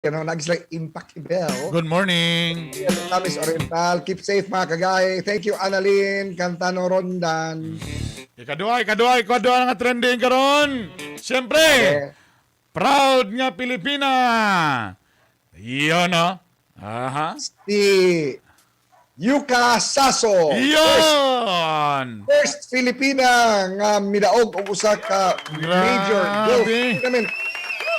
Ano, nagis like Impact Bell. Good morning. Misamis Oriental. Keep safe, mga kagahi. Thank you, Annalyn Cantano Rondan. Ikaduha, ikaduha, ikaduha nga trending karon. Siyempre, Eh, proud nga Pilipina. Iyon, no? Aha. Si Yuka Saso. Iyon! First Filipina nga midaog og usa ka major golf Grabe. tournament.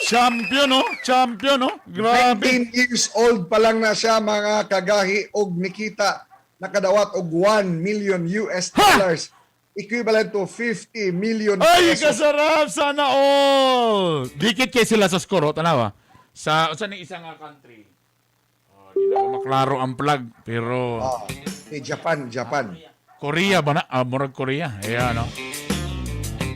Champion, no? Champion, no? Grabe. 19 years old pa lang na siya, mga kagahi, og nikita nakadawat og 1 million US Ha! dollars, equivalent to 50 million Ay, pesos. kasarap! Sana all! Dikit kay sila sa score, oh, tanawa. Sa ni isa nga country. Oh, di na ko maklaro ang plug, pero Ah, eh, Japan, Japan. Korea ba na? Ah, murag Korea. Ayan, no?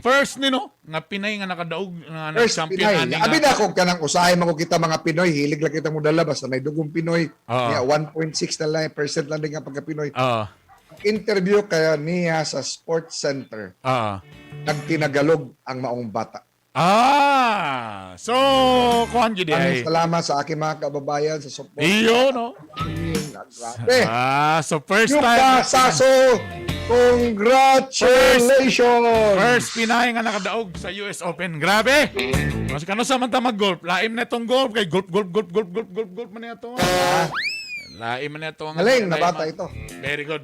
First ni, no? Nga Pinay nga nakadaog nga First nag-champion Pinay. ani nga. Abi na kung kanang usahay man ko kita mga Pinoy, hilig lang kita mo dala basta nay dugong Pinoy. Oo. Niya 1.6 na lang percent lang din nga pagka Pinoy. Oo. Interview kaya niya sa Sports Center. Nagtinagalog ang maong bata. Ah! So, kuhan gid ay. Maraming salamat sa aking mga kababayan sa support. Iyo, no? Grabe. Ah, so first Yuka time. Saso, congratulations! First Pinay nga nakadaog sa US Open. Grabe! Mas kano sa man ta mag-golf, laim na itong golf kay golf golf golf golf golf golf golf man ito. Ah, Laim man ito ang Galing na bata ito. Very good.